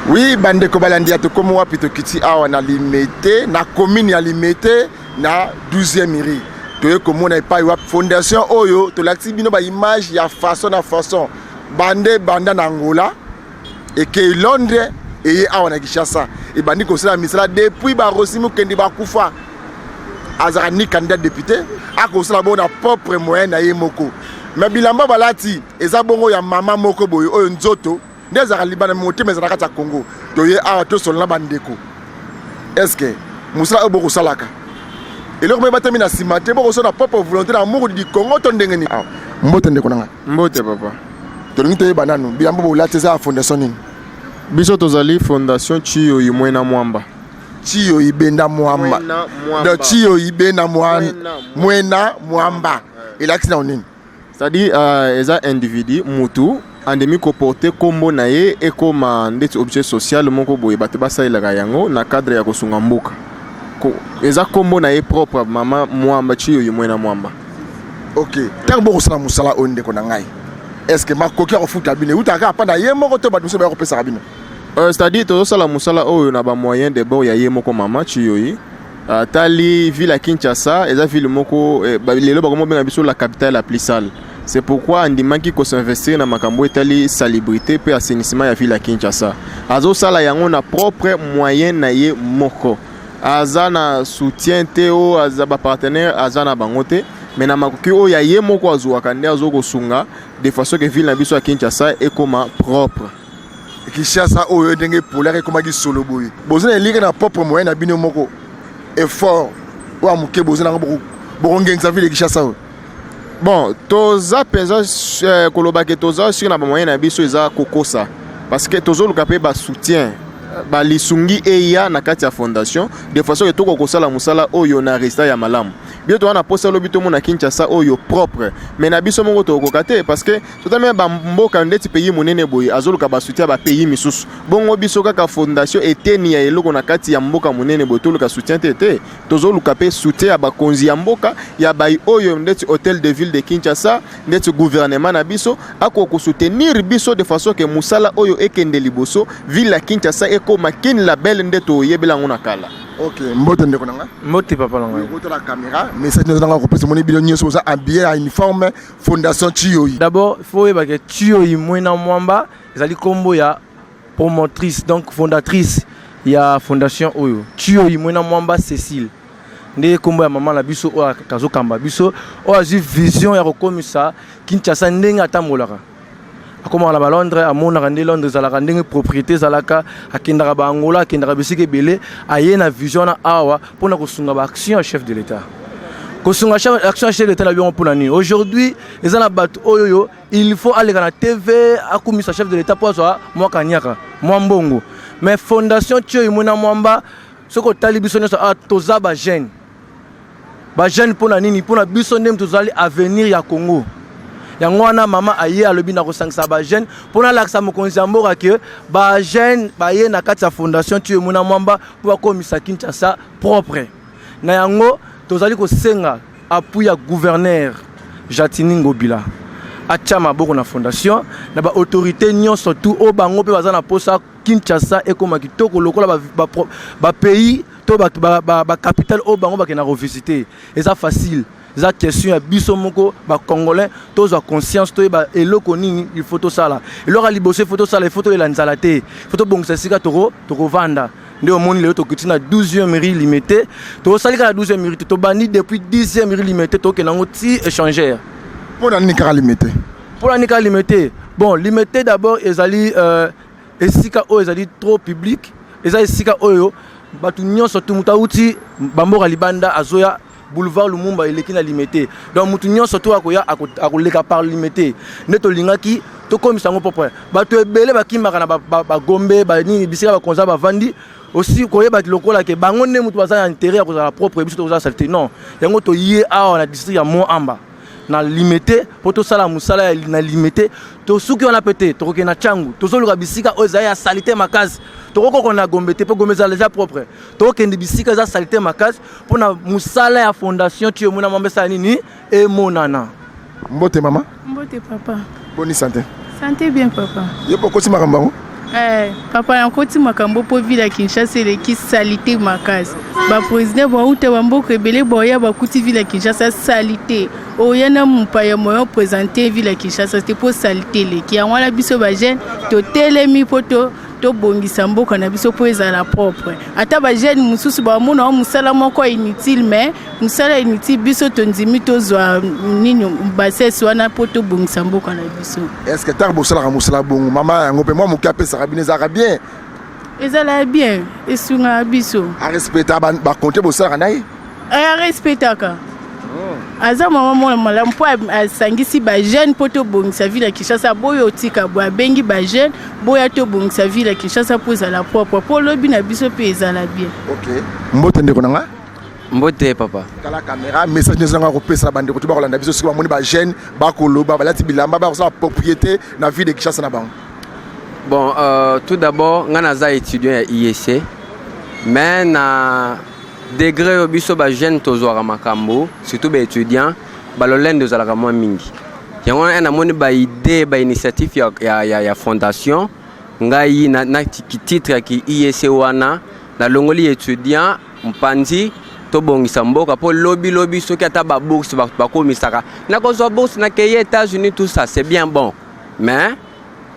Oui, bandeko balandi ya tokomi wapi? Tokiti awa na Limete, na commune ya Limete, na 12e rue. Toye komona epai wapi fondation oyo. Tolakisi bino baimage ya façon na façon bande banda na Angola, ekei Londres, eye awa na Kinshasa, ebandi kosala misala depuis baRossy Mukendi bakufa. Azalaka ni candidat député, akosala bongo na propre moyen na ye moko. Mais bilamba balati eza bongo ya mama moko boye oyo nzoto nde ezalaka libanda, motema ezala na kati ya Congo. Toye awa tosolola na bandeko. Est-ce mosala oyo bokosalaka, eloko moko ebatami na nsima te, bokosala na propre volonté na amour du Congo to ndenge nini? Awa mbote, ndeko na ngai. Mbote, papa. Tolingi toyeba nanu, bilamba bolati eza ya fondation nini? Biso tozali fondation Tshiyoyi Mwena Mwamba. Tshiyoyi Benda Mwamba. Mwena Mwamba. Donc Tshiyoyi Benda Mwena. Mwena Mwamba elakisi na nini? C'est-à-dire eza individu, mutu andemi koporter nkombo na ye ekóma ndeti objet social moko boye, bato basalelaka yango na cadre ya kosunga mboka. Eza nkombo na ye propre, mama Mwamba, Tshiyoyi Mwena Mwamba. Ok, ntango bokosala mosala oyo, ndeko na ngai, est ce que makoki ya kofuta bino eutaka kaka mpa na ye moko to bato mosusu baya kopesaka bino? C'est-à-dire tozosala mosala oyo na bamoyen de bord ya ye moko mama Tshiyoyi. Tali ville ya Kinshasa eza ville moko lelo bakomobenga biso la capitale la plus sale. C'est pourquoi andimaki kosinvestir na makambo etali salubrité mpe assainissement ya ville ya Kinshasa. Azosala yango na propre moyen na ye moko, aza na soutien te oyo aza bapartenaire, aza na bango te, mais na makoki oyo ya ye moko azwaka nde azokosunga de façon ke ville na biso ya Kinshasa ekoma propre. Kinshasa oyo ndenge polare ekomaki solo boye, boza na elika na propre moyen na bino moko, effort oyo ya moke boza nango, bokongengisa ville Kinshasa oyo? Bon, toza mpenza koloba ke toza sur na bamoyen na biso eza kokosa, parce que tozoluka mpe basoutien, balisungi eya na kati ya fondation de façon ke tokoka kosala mosala oyo na résultat ya malamu. Biso toza na posa lobi tomona Kinshasa oyo propre, mais na biso moko tokokoka te, parce que totami bamboka ndeti pays monene boye azoluka basoutien ya bapays misusu. Bongo biso kaka fondation, eteni ya eloko na kati ya mboka monene boye, toluka soutien te? Te, tozoluka mpe soutien ya bakonzi ya mboka, ya bai oyo ndeti hôtel de ville de Kinshasa, ndeti gouvernement na biso akoka kosoutenir biso de façon ke mosala oyo ekende liboso, ville ya Kinshasa ekóma Kin la belle nde toyebela yango na kala. Ok, mbote, ndeko na ngai. Mbote, papa na ngai. Okotala caméra, message nyonso nanga kopesa. Omoni bino nyonso boza habillé ya uniforme fondation Tshiyoyi. D'abord il faut oyeba ke Tshiyoyi Mwena Mwamba ezali nkombo ya promotrice, donc fondatrice ya fondation oyo. Tshiyoyi Mwena Mwamba Cécile nde nkombo ya mama na biso oyo azokamba biso, oyo azwi vision ya kokomisa Kinshasa ndenge atambolaka, akomaka na baLondres, amonaka nde Londres ezalaka, ndenge propriété ezalaka, akendaka baAngola, akendaka bisika ebele. Aye na vision wana awa mpona kosunga baaction ya chef de l'État. Kosunga action ya chef de l'État na biongo mpona nini? Aujourd'hui eza na bato oyo oyo il faut aleka na TV, akumisa chef de l'État mpo azwa mwa kaniaka, mwa mbongo. Mais fondation Tshiyoyi Mwena Mwamba, soki otali biso nyonso awa, toza bajeune. Bajeune mpona nini? Mpona biso nde tozali avenir ya Congo. Yango wana mama aye, alobi na kosangisa bajeune mpona alakisa mokonzi ya mboka ke bajeune baye na kati ya fondation Tshiyoyi Mwena Mwamba mpo bakomisa Kinshasa propre. Na yango tozali kosenga appui ya gouverneur Gentiny Ngobila, atia maboko na fondation, na baautorité nyonso tu oyo bango mpe baza na posa Kinshasa ekóma kitoko lokola bapays to bacapitale oyo bango bakenda kovisite. Eza facile, eza question ya biso moko bacongolais tozwa conscience, toyeba eloko nini il faut tosala. Eloko ya liboso il faut tosala, il faut toyela nzala te, il faut tobongisa esika tokovanda. Nde omoni lelo tokiti na 12e rue Limete. Tozosali kaka na 12e rue te, tobandi depuis 10e rue Limete, tokende yango ti Échangeur. Mpo na nini kaka Limete? Mpo na nini kaka Limete? Bon, Limete d'abord ezali esika oyo ezali trop public, eza esika oyo bato nyonso tu, moto awuti bamboka libanda azoya. Boulevard Lumumba eleki na Limete, donc motu nyonso to akoya akoleka par Limete. Nde tolingaki tokomisa yango propre. Bato ebele bakimaka na baGombe, banini, bisika bakonza bavandi aussi, koyeba lokola ke bango nde motu baza na intérêt ya kozala propre, biso tokozala saleté. Non, yango toye awa na district ya Mont Amba, na Limete, mpo tosala mosala na Limete. Tosuki wana mpe te, tokokende na Tshangu. Tozoluka bisika oyo ezali ya saleté makasi. Tokokokona na Gombe te, mpo Gombe ezala déjà propre. Tokokende bisika eza saleté makasi mpona mosala ya fondation Tshiyoyi Mwena Mwamba esala nini? Emonana. Mbote, mama. Mbote, papa. Boni santé? Santé bien, papa. Yo mpo okoti makambo yango? Eh, papa nakoti makambo mpo ville ya Kinshasa eleki salite makasi. Ba president bauta ba mboka ebele boya bakuti ville ya Kinshasa salite. Oya na mopaya moyen presenter ville ya Kinshasa te mpo salite eleki. Yango wana biso ba jeune totelemi mpo to tobongisa mboka na biso mpo ezala propre. Ata ba jeune mosusu bamona wa mosala moko inutile mais mosala inutile biso tondimi tozwa nini bassesse wana mpo tobongisa mboka na biso. Est ce que ntango bosalaka mosala bongo mama yango mpe mwa moke apesaka bino ezalaka bien? Ezalaka bien, esungaka biso. Arespectaka bakonte bosalaka na ye? Arespectaka. Aza mama mwana malamu mpo asangisi bajeune mpo tobongisa ville ya Kinshasa. Boyo otika boye abengi bajeune boya tobongisa ville ya Kinshasa mpo ezala propre, mpo lobi na biso mpe ezala bien. Ok, mbote ndeko na nga. Mbote papa. Tala caméra, message nyonso nanga kopesa na bandeko to bakolanda biso soki bamoni ba jeune bakoloba balati bilamba bakosala propriété na ville de Kinshasa na bango. Bon, tout d'abord, nga naza étudiant ya IEC, mais na degré oyo biso ba jeune tozwaka makambo, surtout ba étudiant, balolendo ezalaka mwa mingi. Yango wana namoni ba idée, ba initiative ya fondation, ngai na titre ya ki IEC wana, nalongoli étudiant mpanzi tobongisa mboka po lobi lobi soki ata ba bourse bakomisaka nakozwa bourse nakei États-Unis, tout ça c'est bien bon, mais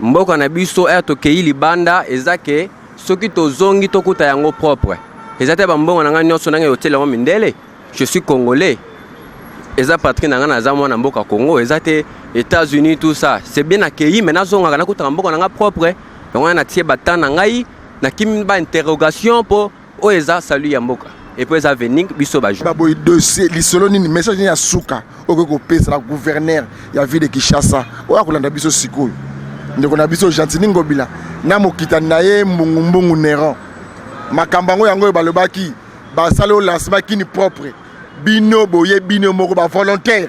mboka na biso ere tokei libanda eza ke soki tozongi tokuta yango propre. Eza te bambongo na ngai nyonso ndenge yotiela yango mindele. Je suis congolais, eza patrie na ngai, naza mwana mboka Congo. Eza te États-Unis, tout ça c'est bien, nakei mais nazongaka nakutaka mboka na ngai propre. Yango wana natie batan na ngai, nakimi ba interrogation mpo oyo eza salut ya mboka et puis eza avenir biso ba baboyi dossier lisolo nini, message nini ya suka okoki kopesa na gouverneur ya ville de Kinshasa oyo akolanda biso sikoyo, ndeko na biso Gentiny Ngobila na mokitani na ye mbungumbungu Neron? Makambo yango yango oyo balobaki basali oyo lancement Kin propre, bino boye bino moko ba volontaire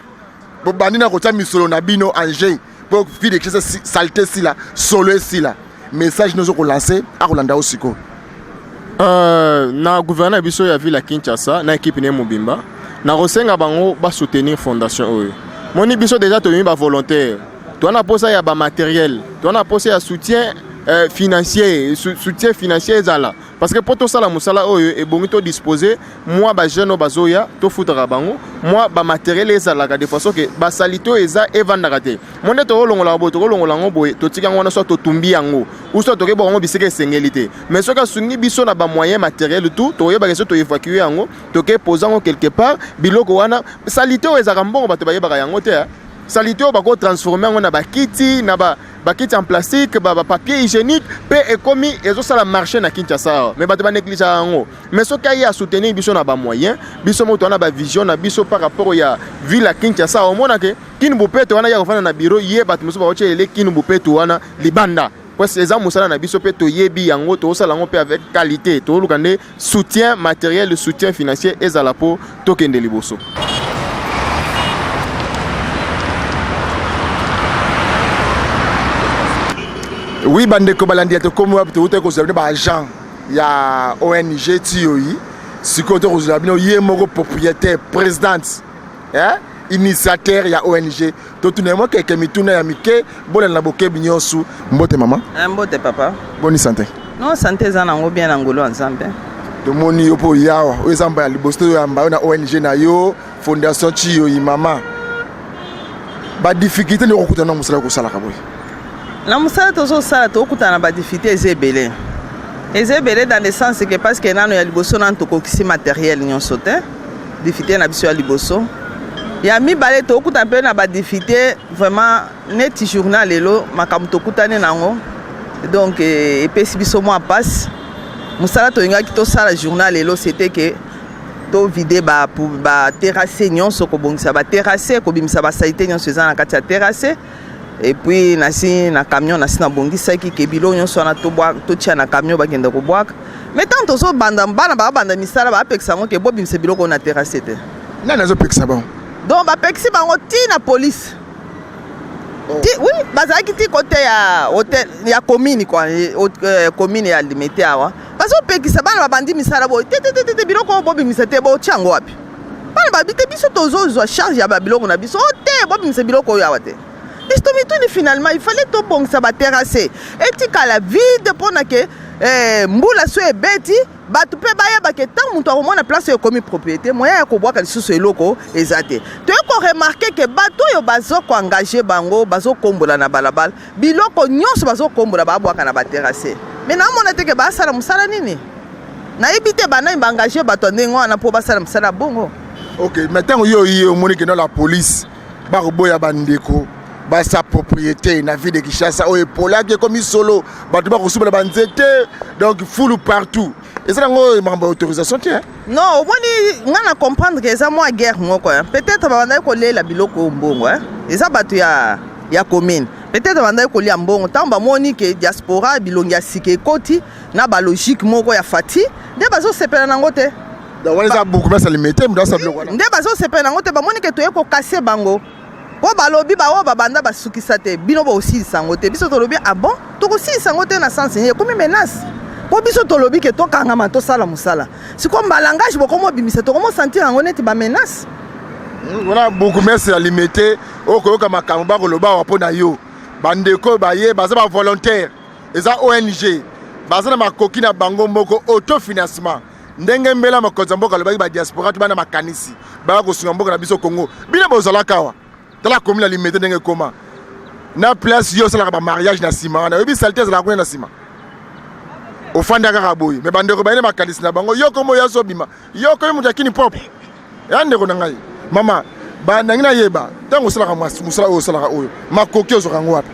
bobandi na kotia misolo na bino en jeu mpo ville de Kinshasa saleté esila, solo esila. Message nyonso kolancer, akolanda yo sikoyo. Na gouverneur biso ya ville ya Kinshasa na équipe ne mobimba, nakosenga bango basoutenir fondation oyo. Moni biso déjà toyemi bavolontaire, toza na posa ya bamatériel, toza na posa ya soutien financier, soutien financier ezala, parce que mpo tosala mosala oyo ebongi todispose mwa bajeune oyo bazoya, tofutaka bango mwa bamatériel ezalaka de façon ke basalite oyo eza evandaka te. Mo nde tokolongolaka boye, tokolongola yango boye, totika yango wana, soit totumbi yango ou soit tokebaka yango bisika esengeli te. Mais soki asungi biso na bamoyen matériel tout, tokoyebaka so toévacue yango, tokepoza yango quelque part. Biloko wana, salite oyo ezalaka mbongo, bato bayebaka yango te. Salite oyo bakotransforme yango na bakiti, na ba bakiti en plastique, bapapier hygiénique, mpe ekomi ezosala marché na Kinshasa awa, mais bato banégligeaka yango. Mais soki aye asoutenir biso na bamoyen, biso moko toza na bavision na biso par rapport ya ville ya Kinshasa. Omonake Kin bopeto wana ya kofanda na bureau ye, bato mosusu bakotia ele Kin bopeto wana libanda. Pues eza mosala na biso mpe toyebi yango, tozosala yango mpe avec qualité. Tozoluka nde soutien matériel, soutien financier ezala mpo tokende liboso. Oui, bandeko balandi ya tokomi wapi, touta kozwa bino baagent ya ONG Tioi. Sikoyo tokozwa bino ye moko propriétaire, présidente, eh? initiateur ya ONG. Totuna mwa keke mituna ya mike, bolanda na bokebi nyonso. Mbote mama. Mbote papa. Boni santé? Non, santé eza nango bien na ngolo ya Nzambe. Tomoni yo mpo oyawa oyo eza mbala liboso toyamba yo na ONG na yo, fondation Tioi. Mama, badifficulté nde okokutana na mosala kosalaka boye? Na mosala tozosala, tokokutana na badifficulté eza ebele, eza ebele dans le sens que parce que nano ya liboso, nano tokokisi matériel nyonso te, difficulté na biso ya liboso. Ya mibale, tokokutana mpe na badifficulté vraiment neti journal lelo, makambo tokutani nango, donc epesi biso mwa mpasi. Mosala tolingaki tosala journal lelo, c'était que tovide baterrasse nyonso, kobongisa baterrasse, kobimisa basalite nyonso eza na kati ya terrasse. Et puis nasi na camion, nasi nabongisaki ke biloko nyonso wana totia na camion, bakende kobwaka. Mais ntango tozobanda, bana babanda misala, bapekisa yango ke bobimisa biloko oyo na terrasse te. Nani azopekisa bango? Donc bapekisi bango ti na police. Oh. Ti, oui, bazalaki ti kote ya hotel ya commune quoi, commune ya Limete awa. Bazopekisa bana babandi misala boye te, te, te, te, biloko oyo bobimisa te, botia yango wapi? Bana babi te, biso tozozwa charge ya babiloko na biso o te, bobimisa biloko oyo awa te. Biso tomituni finalement il fallait tobongisa baterrasse etikala vide mpona ke eh, mbula so ebeti bato mpe bayeba ke ntango moto akomona place oyo ekomi propriété, moyen ya kobwaka lisusu eloko eza te. Toye koremarquer ke bato oyo bazo koengager bango bazokombola na balabala, biloko nyonso bazokombola babwaka na baterrasse, mais naomona te ke basala mosala nini. Nayebi te banani baengager bato ya ndenge wana mpo basala mosala bongo. Ok, mais ntango yo ye omoni ke la police bakoboya bandeko basa propriété na ville de Kinshasa oyo epolaki, ekomi solo, bato bakosubela banzete, donc fulu partout, eza nango makambo ya autorisation te? Non, omoni, nga na comprendre ke eza mwa guerre moko, hein. Peut-être babandaki kolela biloko oyo mbongo, hein. Eza bato ya commune, peut-être babandaki kolia mbongo. Ntango bamoni ke diaspora, bilongi ya sika ekoti na balogique moko ya fati, nde bazosepela nango te. Donc wana eza bourgmestre Limete moto asala biloko wana? Nde bazosepela nango te. Bamoni ke toye kokase bango, mpo balobi baoyo babanda basukisa te, bino bokosilisa yango te. Biso tolobi: ah bon, tokosilisa yango te na sens nini? Ekomi menace, mpo biso tolobi ke tokangama, tosala mosala. Sikoyo balangage bokomobimisa, tokomosentir yango neti bamenace. Wana bourgmestre ya Limete oyo koyoka makambo bakoloba awa mpo na yo. Bandeko baye baza bavolontaire, eza ONG, baza na makoki na bango moko, autofinancement. Ndenge mbela mokonzi ya mboka alobaki, badiaspora to bana makanisi baya kosunga mboka na biso Congo. Bino bozalaka awa, tala komi na Limete ndenge ekoma na place yo osalaka bamariage na nsima wana, oyebi saleté ezalaka kuna na nsima, ofanda kaka boye. Mais bandeko bayene makanisi na bango, yo komo oyo azobima, yo komi moto akini propre ya ndeko na ngai. Mama, banangi nayeba, ntango osalaka mosala oyo osalaka oyo, makoki ozwaka yango wapi?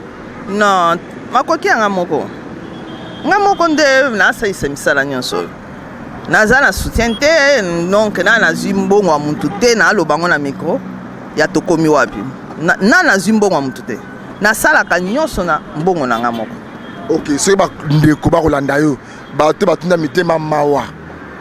Non, makoki yanga moko, nga moko nde nasalisa misala nyonso oyo. Naza na soutien te, donc na nazwi mbongo ya mutu te. Naloba yango na micro ya Tokomi Wapi, na nazwi mbongo ya mutu te, nasalaka nyonso na mbongo na nga moko. Ok, soki bandeko bakolanda yo, bato batunda mitema mawa,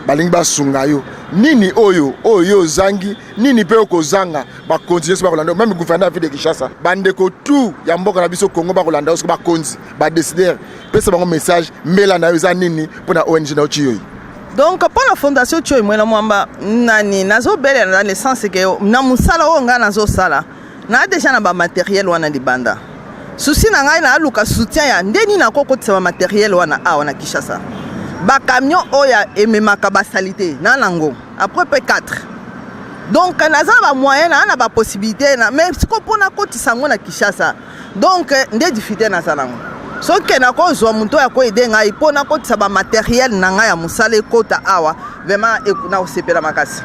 balingi basunga yo, nini oyo oyo yo ozangi, nini mpe okozanga, bakonzi nyonso bakolanda yo, même gouverneur ya ville de Kinshasa, bandeko tout ya mboka na biso Congo bakolanda yo, soki bakonzi badécideur, pesa bango message, mbela na yo eza nini mpo na ONG na yo Tshiyoyi? Donc mpo na fondation Tshiyoyi Mwena Mwamba, nani nazobelela dans le sens ke na mosala oyo ngai nazosala, naa déjà na bamatériel wana libanda. Souci na ngai, naaluka soutien ya nde nini nakokotisa bamatériel wana awa na Kinshasa. Bacamion oyo ememaka basaleté na nango après pe 4, donc naza na bamoyen, naa na bapossibilité na, mais sikoyo mpo nakotisa yango na Kinshasa, donc nde difficulté naza nango. Soki nakozwa moto oyo akoaider ngai mpo nakotisa bamatériel na ngai ya mosala ekota awa, vraiment nakosepela makasi.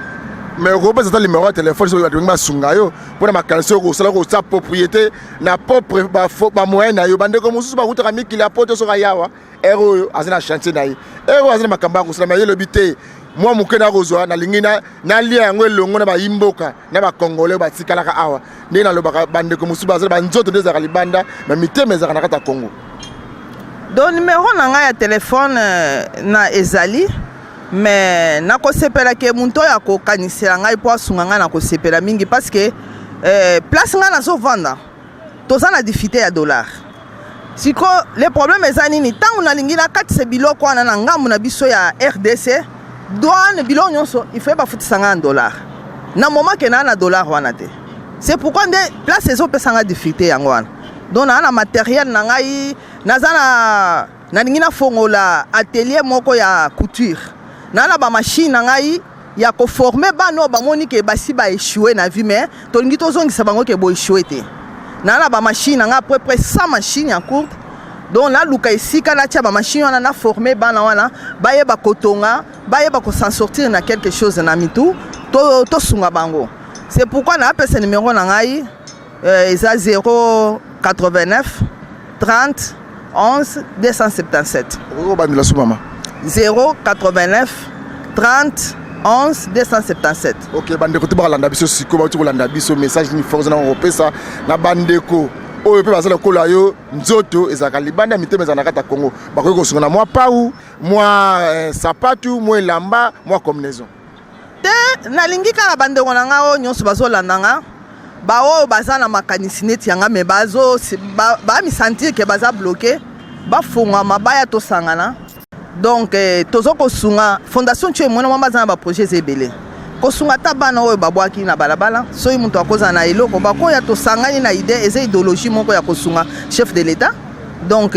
Mais okopesa ata numéro ya telefone soki bato balingi basunga yo mpona makanisi oyo kosala, kosala propriété na propre bamoyen na yo. Bandeko mosusu bakutaka mikili ya poto, soki ayawa ere oyo aza na chantier na ye, ere oyo aza na makambo ya kosala, mais ye elobi te, mwa moke nakozwa, nalingi nalia yango elongo na bayimboka na bacongolais batikalaka awa. Ndenge nalobaka, bandeko mosusu baza banzoto nde ezalaka libanda, mais mitema ezalaka na kati ya Congo. Donc numéro na ngai ya telefone na ezali, mais nakosepela ke moto oyo akokanisela ngai mpo asunga ngai, nakosepela mingi, parce que place ngai nazovanda, toza na difficulté ya dollar. Siko le problème eza nini? Ntango nalingi nakatisa biloko wana na ngambo na biso ya RDC, douane, biloko nyonso il faut bafutisa ngai na dollar. Na moment ke naa na dollar wana te, c'est pourquoi nde place ezopesa ngai difficulté yango wana. Donc naa na matériel na ngai, naza na, nalingi nafongola atelier moko ya couture, naa na bamachine na ngai ya koformer bana oyo bamoni ke basi baéchoué na vie, mais tolingi tozongisa bango ke boéchoué te. Naa na bamachine na ngai, à peu près 100 machine ya courte. Donc naluka esika natia bamachine wana, naformer bana wana, bayeba kotonga, bayeba kos'en sortir na quelque chose na mitu, tosunga bango. C'est pourquoi naapesa numéro na ngai, eza 089 30 11 277. Okobandela so, mama? 089 30 11 277. Ok, bandeko te bakolanda biso sikoyo, bauti kolanda biso, message nini force na kopesa na bandeko oyo mpe baza lokola yo, nzoto ezalaka libanda, mitema ezalaka na kati ya Congo, bakoki kosunga na mwa pau, mwa sapatu, mwa elamba, mwa combinaison? Te, nalingi kaka bandeko na ngai oyo nyonso bazolanda nga, baoyo baza na makanisi neti yanga, mais bazo bamisentir ke baza bloqué, bafungwama, baya tosangana. Donc toza kosunga fondation Tshiyoyi Mwena Mwamba. Aza na baprojet eza ebele. Kosunga ata bana oyo babwaki na balabala. Soki moto akozala na eloko, bakoya, tosangani na idée. Eza idéologie moko ya kosunga chef de l'État. Donc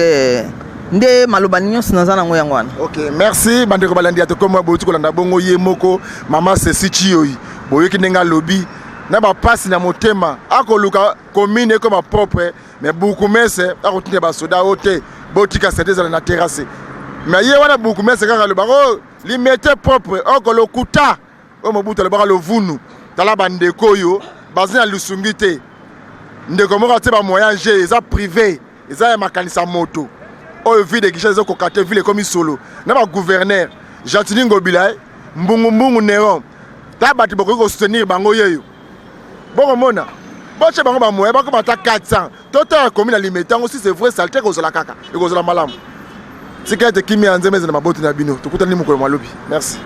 nde maloba nyonso naza nango yango wana. Ok, merci. Bandeko balandi ya Tokomi, boyuti kolanda bongo ye moko mama Ceci Chiyoi. Boyoki ndenge alobi na bapasi na motema, akoluka commune ekoma propre, mais bourgmestre akotinda basoda oyo te, botika saleté ezala na terrasse. Mais ye wana bourgmestre kaka alobaka oyo Limete propre, oko lokuta oyo Mobutu alobaka lovunu. Tala bandeko oyo baza na lisungi te. Ndeko moko atie bamoyen g, eza privé, eza ya makanisa moto oyo. Ville de Kinshasa ezokoka te, ville ekomi solo na bagouverneur Gentiny Ngobila, mbungumbungu Neron. Ta bato bokoki kosoutenir bango yeyo, bokomona botie bango bamoyen, bakoma ata 400. Totala komi na Limete yango, si c'est vrai, saleté ekozala kaka, ekozala malamu. Tika ete kimia ya Nzambe ezala na maboti na bino. Tokutani mokolo malobi. Merci.